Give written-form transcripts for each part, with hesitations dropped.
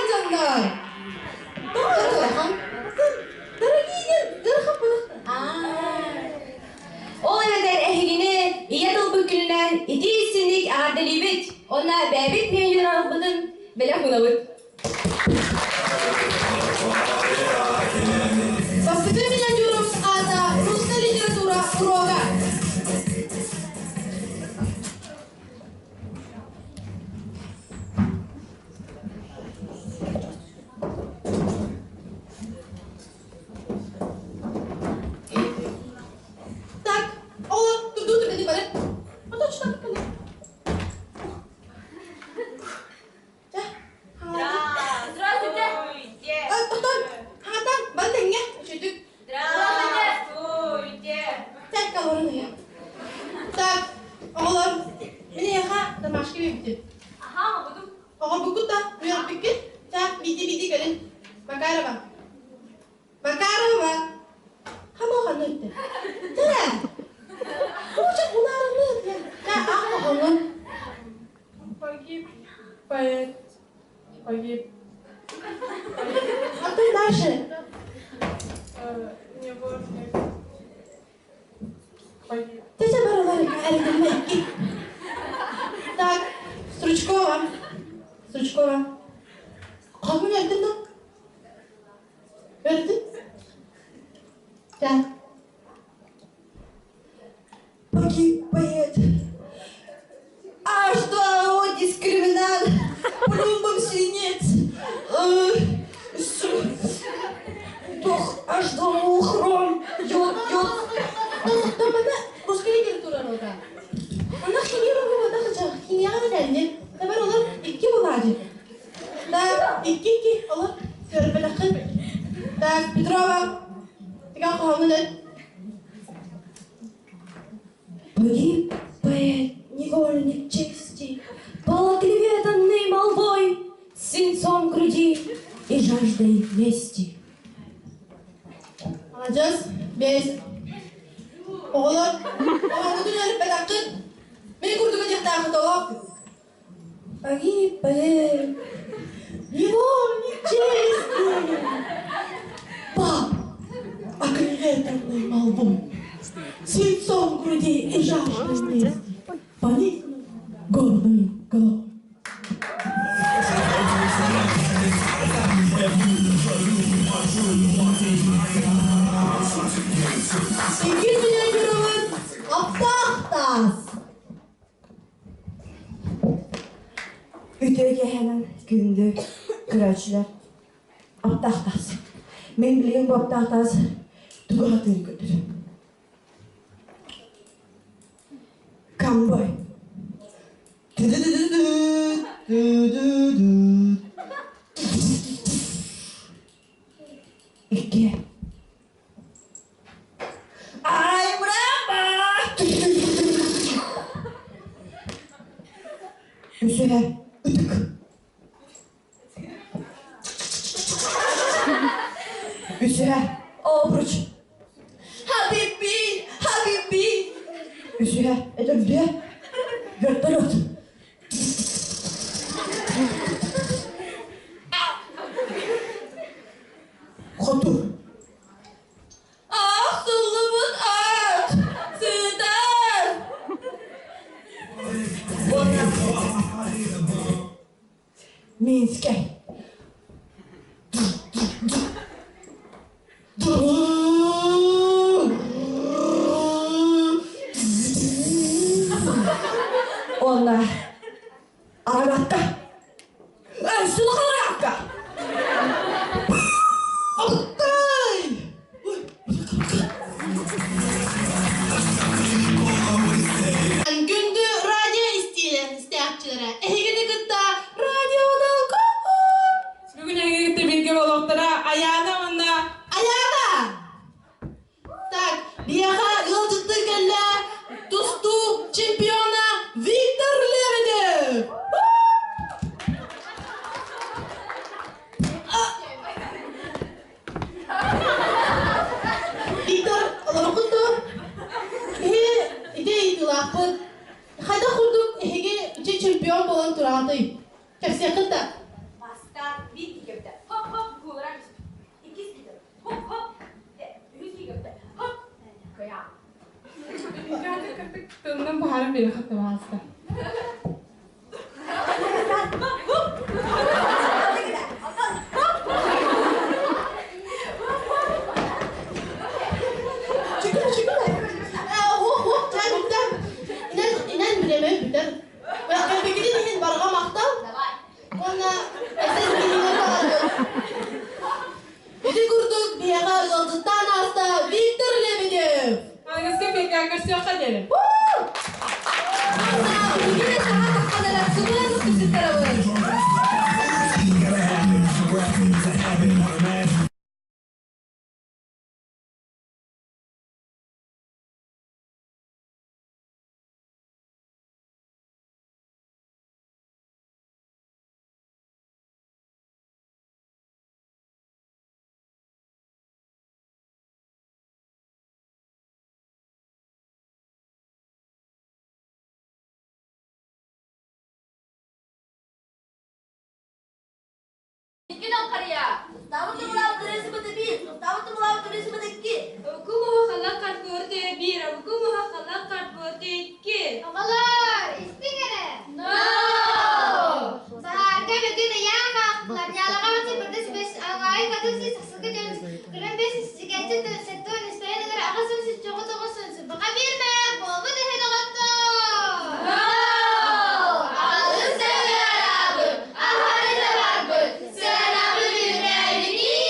Дьоннор! Ол эбэтэр эһигини ийэ тылбыт күнүнэн итии истиҥник эҕэрдэлиибит уонна бэйэбит менюларбытын бэлэх уунабыт. Бастакы миниатюрабыт аата «Русская литература уруога». Так, о, тут тут бары. А точно как Здравствуйте! Тоқтон, хатан, бары тэҥҥэ, үчүдүк. Здравствуйте! Так, калорын ыйа. Так, оҕолор, мин эйиэхэ домашка биэрбитим. Аха, оҕобутум. Оҕорбуккут да, үөрэппиккит. Так, биирдии-биирдии кэлин. Макарова. Макарова. Хамо ханна өттө? Тара! Куча унаарыны өттө. Та, ах, оҕоҥун. Погиб поэт. Погиб. А ты дальше. Невольник. Погиб. Ты баралар эргинмекки. Так, Стручкова. Стручкова. Kalkın öldün lan. Öldün. Так. Погиб поэт. А что он дискриминал? Плюмбом свинец. Тух, аж до хром. Йод, йод. Томана русский литература рода. Она химия рода, химия дәлне. Табар олар икки булады. Так, икки икки олар көрбеләхин. Так, Петрова. Тигән хоһоҥун Погиб поэт, невольник чести, пал оклеветанный молвой, свинцом в груди и жаждой мести. Маладьыас, бес. Оҕолор, оҕоҥутун үөрэппэтэххит. Мин курдук этиэхтээххит олох. Погиб поэт, невольник чести, пал оклеветанный молвой, свинцом в груди и жаждой мести, поникнув гордой головой. Икки миниатюрабыт аптаах таас. Үтүө киэһэнэн күндү көрөөччүлэр, аптаах таас. Мин билигин бу аптаах таас тугу сатыырын көрдөрүм. Камбой. Икки. Ай, браво! Үсүһэ ытык. Үсүһэ обруч. Хабиби, хабиби. Үсүһэ этэрдиэ вертолет. Хоту. Ахсыллыбыт ат! Сытар! Минскэй. Уонна Арабатта. Сулахалаакка. Алтай! Күндү радио истиилэр истээччилэрэ, эһигини кытта радионан Бүгүн эһигини кытта бииргэ буолуохтара Айаана уонна Айаана! Так, биһиэхэ ыалдьыттыы кэллэ тустуу чемпиона Виктор Лебедев! Виктор, олорбут дуо? Киһи ити ыйытыылаахпыт. Хайдах курдук эһиги ити чемпион буолан тураҕытый? Кэпсиэххит да? Бастаан биир киһи хоп-хоп кууларан иккис киһи хоп-хоп үһүс киһи хоп кыйаа. Тылынан баһарым бери хаттабааста. Чүкүр, чүкүр. Уох, чай бүтэ. Инэн, инэн бириэмэ бүтэр. Кэлбиккитин иһин барҕа махтал. Уонна эсен киһиҥэ баҕарабыт. Ити курдук биһиэхэ ыалдьыттаан ааста Виктор Лебедев. Аныгыскы пекка көрсүөххэ диэри. Уонна биһиги саҥа тахханара субулан устубуттарабыт. Оҕолор, истиҥ эрэ! Саһаарга бүгүн ыйаах аахтылар. Ньаалаҕа бачча бырдыс бэс, аҥаайы катын сис, сахсырга дьон кырын бэс, сигэччи сэттэ уон үстэйэн ыгар 8 сис, чоҕу тоҕус сун, сырбаха биэрмэк, буолбут иһин оҕоттор! Алыс араабыт, аһары да барбыт, сыанабыт үрдээбитин!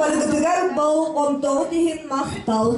Барыгытыгар болҕомтоҕут иһин махтал.